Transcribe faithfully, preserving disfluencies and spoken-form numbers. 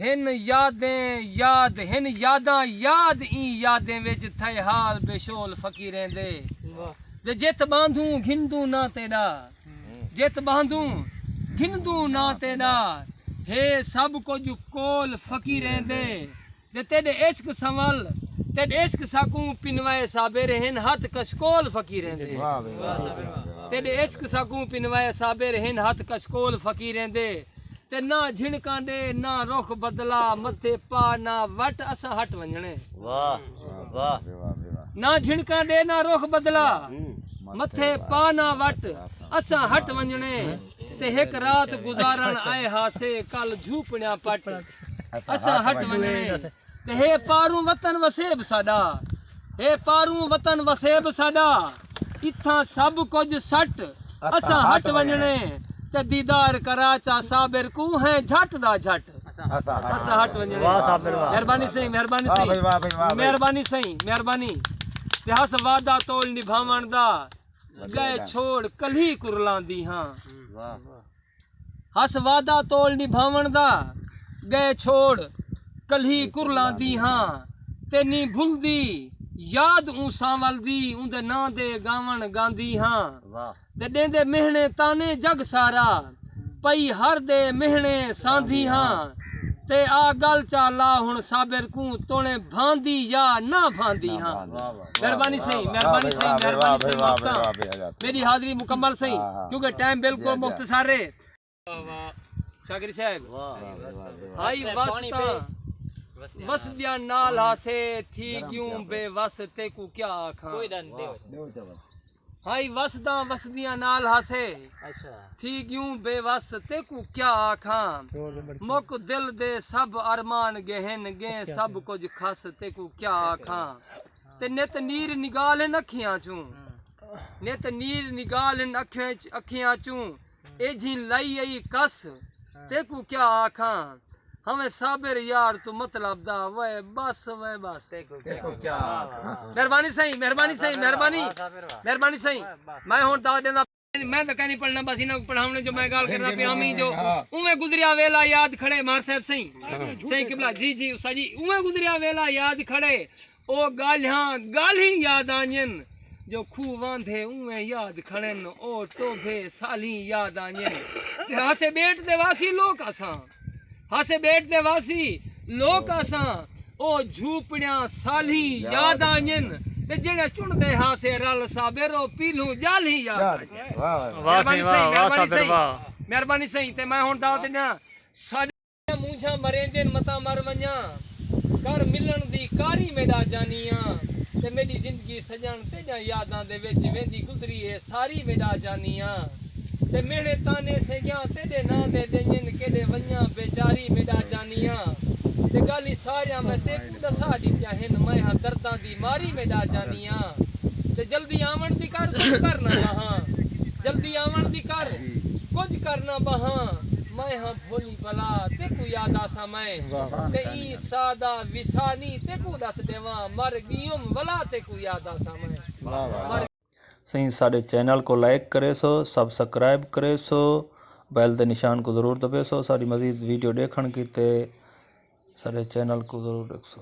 ہن یادیں یاد ہن یاداں یاد ایں یادیں وچ تھئے حال بے شول فقیریں دے۔ تے جت ٻاندھوں گھندوں نہ تیݙا، جت ٻاندھوں گھندوں نہ تیݙا، ہے سب کجھ کول فقیریں دے۔ تے تیݙے عشق سنول تیݙے عشق ساکوں پنوائے صابر ہن ہتھ کشکول فقیریں دے۔ تیݙے عشق ساکوں پنوائے صابر ہن ہتھ کشکول فقیریں دے۔ تے نہ جھنکاں ݙے نہ رخ بدلا متھے پا نہ وٹ اساں ہٹ ونڄݨے۔ واہ واہ۔ نہ جھنکاں ݙے نہ رخ بدلا متھے پا نہ وٹ اساں ہٹ ونڄݨے۔ تے ہک رات گزارݨ آئے ہاسے کل جھوپڑیاں پٹ اساں ہٹ ونڄݨے۔ تے ہے پاروں وطن وسیب ساݙا، ہے پاروں وطن وسیب ساݙا، اتھاں سب کجھ سٹ اساں ہٹ ونڄݨے۔ تے دیدار کراچا صابر کوں ہے جھٹ دا جھٹ اساں ہٹ ونڄݨے۔ واہ صابر واہ۔ مہربانی سئیں، مہربانی سئیں، مہربانی سئیں، مہربانی۔ تے ہس وعدہ تول نبھاوݨ دا ڳئے چھوڑ کلھی کرلاندی ہاں۔ ہس وعدہ تول نبھاوݨ دا ڳئے چھوڑ کلھی کرلاندی ہاں۔ تے نی بھلدی یاد اوں سانول دی اوندے ناں دے ڳاوݨ ڳاندی ہاں۔ تے ݙیندے مہݨے تانے جڳ سارا پئی ہر دے مہݨے ساندھی ہاں۔ تے آ ڳل چا لا ہݨ صابر کوں توݨے بھاندی یا نہ بھاندی ہاں۔ مہربانی سئیں، مہربانی سئیں، مہربانی سئیں، معاف کاں۔ میݙی حاضری مکمل سئیں، کیونکہ ٹائم بالکل مختصر ہے۔ شاکر صاحب، ہائی وس تاں وسدیاں نال ہاسے تھی ڳیوں بے وس تیکوں کیا آکھاں۔ ہائی وسداں وسدیاں نال ہاسے تھی ڳیوں بے وس تیکوں کیا آکھاں۔ مک دل دے سب ارمان ڳے ہن ڳیں سب کجھ کھس تیکوں کیا آکھاں۔ تے نت نیر نگال ہن اکھیاں چوں، نت نیر نگال ہن اکھیاں چوں۔ اے جھیں لائی ائی کس تیکوں کیا آکھاں۔ ہویں صابر یار توں مطلب دا وے بس وے بس۔ مہربانی سئیں، مہربانی سئیں، مہربانی۔ مہربانی سئیں۔ میں ہݨ دعوت ݙیندا میں تاں کائنی پڑھݨا بس انہاں کوں پڑھاوݨے جو میں ڳالھ کردا پیاں ہمی جو اوویں گزریا ویلا یاد کھڑے مار صاحب سئیں۔ سئیں قبلہ جی جی استاد جی اوویں گزریا ویلا یاد کھڑے۔ او ڳالھیاں ڳالھیں یاد آنڄن جو کھوہ واندھے اونویں یاد کھڑن او ٹوبھے سالھیں یاد آنڄن۔ تے ہاسے ٻیٹ دے واسی لوک اساں ہاسے ٻیٹ دے واسی لوک اساں او جھوپڑیاں سالھیں یاد آنڄن۔ تے جیڑھے چݨدے ہاسے رل صابر او پیلھوں ڄالھیں یاد آنڄن۔ مہربانی سئیں مہربانی سئیں مہربانی سئیں تے میں ہݨ دعوت ݙینداں ساݙے مونجھاں مریندین متاں مر ونڄاں۔ کر ملݨ دی کاری میݙا جانیاں۔ تے میݙی زندگی سڄݨ تیݙیاں یاداں دے وچ ویندی گزری ہے ساری میݙا جانیاں۔ تے مہݨے تانے سیگیاں تیݙے ناں دے ݙیئن کیݙے ونڄاں بیچاری میݙا جانیاں۔ تے ڳالھیں ساریاں میں تیکوں ݙسا ݙتیاں ہن میں ہاں درداں دی ماری میݙا جانیاں۔ تے جلدی آوݨ دی کر کجھ کر نہ ٻہاں۔ جلدی آوݨ دی کر کجھ کر نہ ٻہاں۔ میں ہاں بھولی بھلا تیکوں یاد آساں میں۔ تے ایں ساہ دا وساہ نی تیکوں ݙس ݙیواں مر ڳیوم ولا تیکوں یاد آساں میں۔ سئیں ساݙے چینل کوں لائک کریسو سبسکرائب کریسو بیل دے نشان کوں ضرور دبیسو ساݙی مزید ویڈیو ݙیکھݨ کیتے ساݙے چینل کوں ضرور ݙیکھسو۔